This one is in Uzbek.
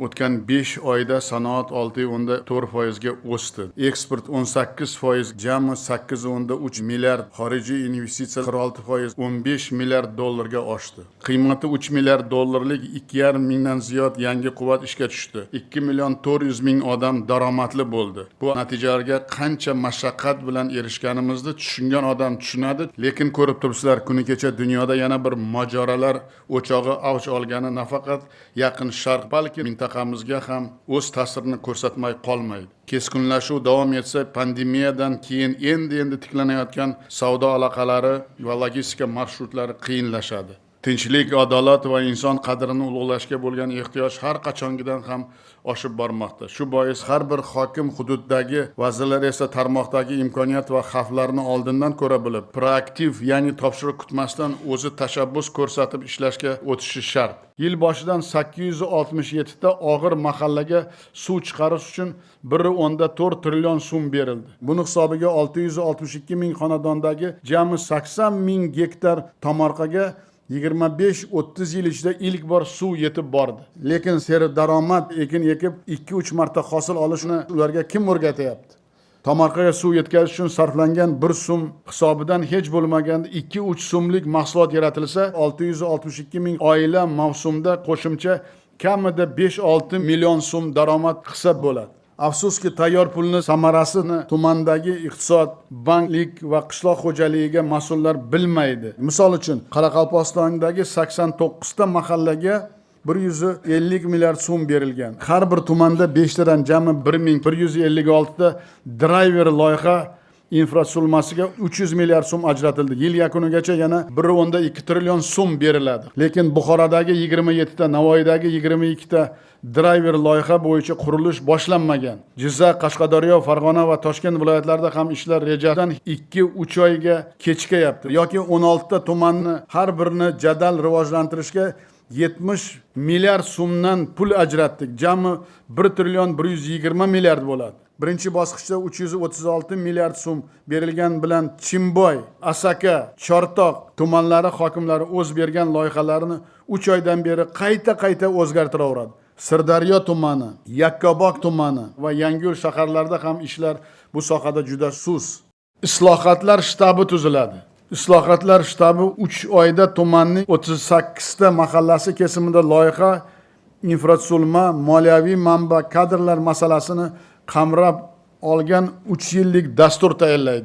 O'tgan 5 oyda sanoat 6,4%ga o'sdi. Eksport 18%, jami 8,3 milliard, xorijiy investitsiya 46%, 15 milliard dollarga oshdi. Qiymati 3 milliard dollarlik 2,5 mingdan ziyod yangi quvvat ishga tushdi. 2 million 400 ming odam daromadli bo'ldi. Bu natijalarga qancha mashaqqat bilan erishganimizni tushungan odam tushunadi, lekin ko'rib turibsizlar, kuni kecha dunyoda yana bir mojarolar o'chog'i avj olgani nafaqat Yaqin Sharq, balki mintaqamizga ham o'z ta'sirini ko'rsatmay qolmaydi. Keskinlashuv davom etsa, pandemiyadan keyin endi-endi tiklanayotgan savdo aloqalari va logistika marshrutlari qiyinlashadi. Tinchlik, adolat va inson qadrini ulug'lashga bo'lgan ehtiyoj har qachongidan ham oshib bormoqda. Shu bois har bir hokim, hududdagi vazirlar esa tarmoqdagi imkoniyat va xavflarni oldindan ko'ra bilib, proaktiv, ya'ni topshiriq kutmasdan o'zi tashabbus ko'rsatib ishlashga o'tishi shart. Yil boshidan 867 ta og'ir mahallaga suv chiqarish uchun 1,4 trillion so'm berildi. Buni hisobiga 662 ming xonadondagi jami 80 ming gektar tomorqaga 25-30 yil ichida ilk bor suv yetib bordi. Lekin serdaromad ekin ekib 2-3 marta hosil olishni ularga kim o'rgatyapti? Tomorqaga suv yetkazish uchun sarflangan 1 so'm hisobidan hech bo'lmaganda 2-3 so'mlik mahsulot yaratilsa, 662 ming oila mavsumda qo'shimcha kamida 5-6 million so'm daromad qilsa bo'ladi. Afsuski, tayyor pulni samarasini tumandagi iqtisod, banklik va qishloq xo'jaligiga mas'ullar bilmaydi. Misol uchun, Qoraqalpog'istondagi 89 ta mahallaga 150 milliard so'm berilgan. Har bir tumanda 5 tadan jami 1156 ta driver loyiha infratuzilmasiga 300 milliard so'm ajratildi. Yil yakunigacha yana 1,2 trillion so'm beriladi. Lekin Buxorodagi 27 ta, Navoiydagi 22 ta driver loyiha bo'yicha qurilish boshlanmagan. Jizzax, Qashqadaryo, Farg'ona va Toshkent viloyatlarida ham ishlar rejadan 2-3 oyga kechikayapti. Yoki 16 ta tumanni har birini jadal rivojlantirishga 70 milliard so'mdan pul ajratdik. Jami 1 trillion 120 milliard bo'ladi. Birinchi bosqichda 336 milliard so'm berilgan bilan Chimboy, Asaka, Chortoq tumanlari hokimlari o'z bergan loyihalarini 3 oydan beri qayta-qayta o'zgartiraveradi. Sirdaryo tumani, Yakkabog' tumani va Yangiyo'l shaharlarida ham ishlar bu sohada juda sust. Islohotlar shtabi tuziladi. Islohotlar shtabi 3 oyda tumanning 38 ta mahallasi kesimida loyiha, infratuzilma, moliyaviy manba, kadrlar masalasini qamrab olgan 3 yillik dastur tayyorlaydi.